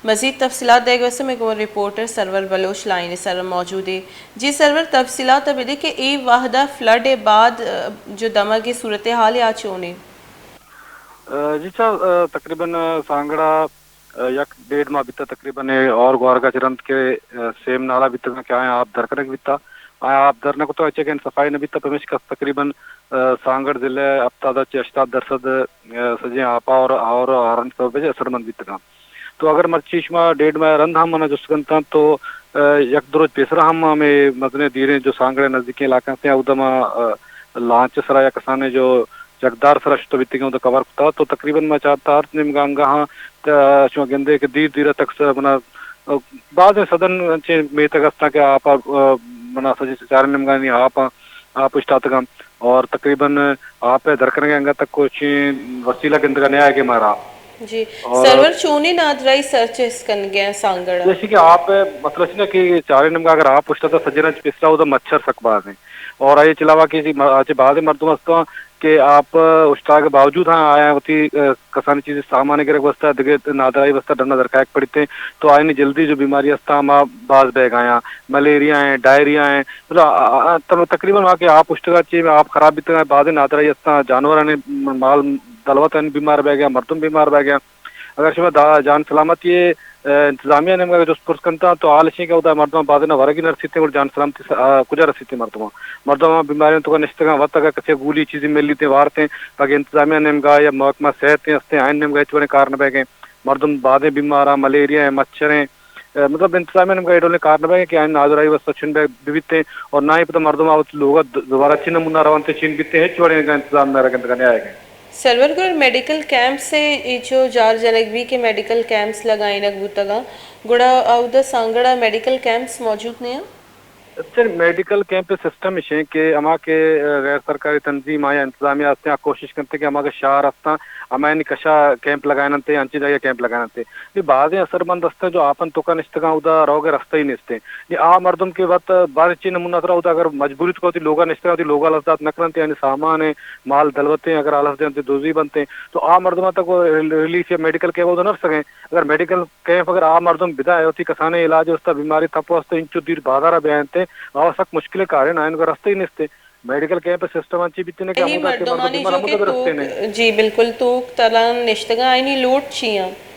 مزید تفصیلات دئیگ ءِ واستہ مئے گوں رپورٹر سرور بلوچ لائن ءِ سر ءَ موجود اِنت۔ جی سرور، تفصیلات ءَ بدئے کہ اے وھد ءَ فلڈ ءِ بعد، ءَ، جو دمگ ءِ صورتحال ءَ آ چون اِنت؟ ءَ، جی چا، ءَ، تقریباً، ءَ، سانگڑ ءَ، ءَ، یک ڈیڑھ ماہ بیتا تقریباً اے ھور گوارگ ءَ چہ رند کہ، ءَ، سیم نالہ بیتگاں کہ آیاں آپ در کنگ بیتا۔ آیاں آپ در نہ کتگ، چہ کہ صفائی نہ بیتا، پمیشکا تقریباً، ءَ، سانگڑ ضلع ءِ ھپتاد ءَ چہ ھشتاد درسد، ءَ، سجیں آپ ءَ ھور، ھور ءُ ھارانی سبب ءَ اثرمند بیتگاں۔ تو اگر مرچی شما ڈیڑھ ماہ رند ھم منا جست کنتاں تو، ءَ، یک دو روچ پیسرا ھم ھمے مزنیں دیریں جو سانگڑ ءِ نزدیکیں علاقہ ھستیں، اودا ما، ءَ، لانچ ءِ سرا یا کسانیں جو چکدار سرا شتہ بیتگیں، اودا کور کتا۔ تو تقریباً ما چارتا ھر نیمگا انگاھاں، ءَ، شما گندے کہ دیر دیر ءَ تک س-، منا، ءَ، بازیں سدن انچیں میتگ ھستاں کہ آپ ءَ، ءَ، منا سجی چاریں نیمگانی آپ ءَ آپ اوشتاتگاں اور تقریباً آپ ءِ در کنگ ءِ انگت تک کوشیں وسیلہ گندگ ءَ نیایگ ءَ مارا۔ جی۔ اور سرور، چونیں نادراھی سرچست کنگ ءَ سانگڑ ءَ؟ جیسے کہ آپ ءِ مسئلہ چی نہ کہ چاریں نیمگا اگر آپ اوشتاتا سجیں رند چہ پیسرا اودا مچھر سک باز ایں اور آئی ءَ چہ علاوہ کہ جی م-، چہ بازیں مردم ھستاں کہ آپ اوشتاگ ءِ باوجود ھاں آیاں وتی، ءَ، کسانیں چیزے سامان گرگ ءِ واستہ، دگہ نادراھی ءِ واستہ ڈن ءَ درکائگ پڑیتیں، تو آیانی جلدی جو بیماری ھستاں، ھما باز بیگایاں، ملیریا ایں، ڈائریا ایں، مطلب، آ، آ، آ، تم-، تقریباً ھما کہ آپ اوشتگا چہ آپ خراب بیتگاں، بازیں نادراھی ھستاں، جانورانی مال دلوتانی بیمار بیگاں، مردم بیمار بیگاں۔ اگر شما دا-، جان سلامتی ءِ، ءَ، انتظامیہ ءِ نیمگا جست پرس کنتاں، تو حال اشیں کہ اودا مردماں بازینا ورگی نہ رسیتیں، گڑا جان سلامتی س-، ءَ، کجا رسیتیں مردماں؟ مردماں بیماریاں توکا نشتگاں، وت اگاں کسے گولی چیزے ملیتیں وارتیں، پہ انتظامیہ ءِ نیمگا یا محکمہ صحت ھستیں، آیانی نیمگا ھچ وڑیں کار نہ بیگیں۔ مردم بازیں بیماراں، ملیریا ایں، مچھر ایں، ءَ، مطلب انتظامیہ ءِ نیمگا اے ڈولیں کار نہ بیگیں کہ آیانی نادراھی ءِ واستہ چون بہ، بہ بیتیں اور نہ ای پدا مردم آ وتی لوگا د-، دوبارہ چی نمونہ رونتیں، چین بیتیں، ھچ وڑیں انتظام نہ رگندگا نیایگیں۔ سرور، گڑا میڈیکل کیمپس ءِ اے چو جار جنگ بی کہ میڈیکل کیمپس لگائینگ بوتگاں، گڑا اودا سانگڑ ءَ میڈیکل کیمپس موجود نہ اَنت؟ سر، میڈیکل کیمپ ءِ سسٹم اش ایں کہ ھما کہ، ءَ، غیر سرکاری تنظیم آ یا انتظامیہ ھستیں، آ کوشش کنت کہ ھما کہ شھر ھستاں، ھمایانی کشا کیمپ لگائیننت، انچیں جاگہ کیمپ لگائیننت۔ اے بازیں اثرمند ھستاں جو آپانی توکا نشتگاں، اودا روگ ءِ رستہ ئی نیست۔ اے آ مردم کہ وت باریں چی نمونہ سرا اودا اگر مجبوری توکا وتی لوگا نشتگاں، وتی لوگا الس دات نہ کننت، یعنی سامان ایں، مال دلوتیں، اگر الس دینت، دزی بنتیں، تو آ مردماں تک ریلیف یا میڈیکل کیمپ اودا نہ رسگیں۔ اگر میڈیکل کیمپ اگر آ مردم بدائے، وتی کسانیں علاج ءِ واستہ، بیماری تپ ءِ واستہ انچو دیر بازارا بیاینت، آ سک مشکلیں کارے، آیانی توکا رستہ ئی نیست۔ میڈیکل کیمپ ءِ سسٹم انچیں بیتیں کہ یعنی ھمودا کہ مردم مردمانی بیمار جو ھمودا کہ بہ توک، رستیں۔ جی بالکل، توک تران نشتگاں، آیانی لوٹ چی اَنت؟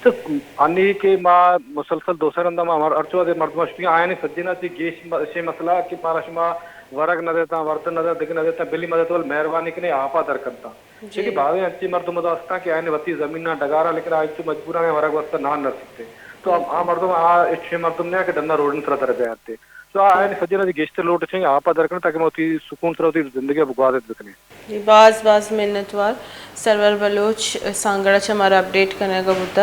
تو انی کہ ما مسلسل دو سے رندا ما ھر، ھر چو وھدے مردم شتگیں، آیانی سجینا چہ گیش م-، شیں مسئلہ کہ مارا شما ورگ نہ دیتاں، وردن نہ دیتاں، دگہ نہ دیتاں، بلی مہ دیتاں، بل مھربانی کنے آپا در کنتاں۔ جی۔ چونکہ بازیں انچیں مردم ادا ھستاں کہ آیانی وتی زمیناں ڈگاراں، لیکن آ انچو مجبوراں کہ ورگ ءِ واستہ نان نہ رسیتیں۔ تو آ، آ مردم، آ اچیں مردم نہ کہ ڈنا روڈن سرا در بیاینت۔ تو آ آیانی سجینا چہ گیشتر لوٹ اش ایں آپا در کنیں تاکہ ما وتی سکون سرا وتی زندگی ءَ بگوازینت بکنیں۔ جی، باز باز منتوار سرور بلوچ سانگڑ ءَ چہ مارا اپڈیٹ کنگ ءَ بوتگ۔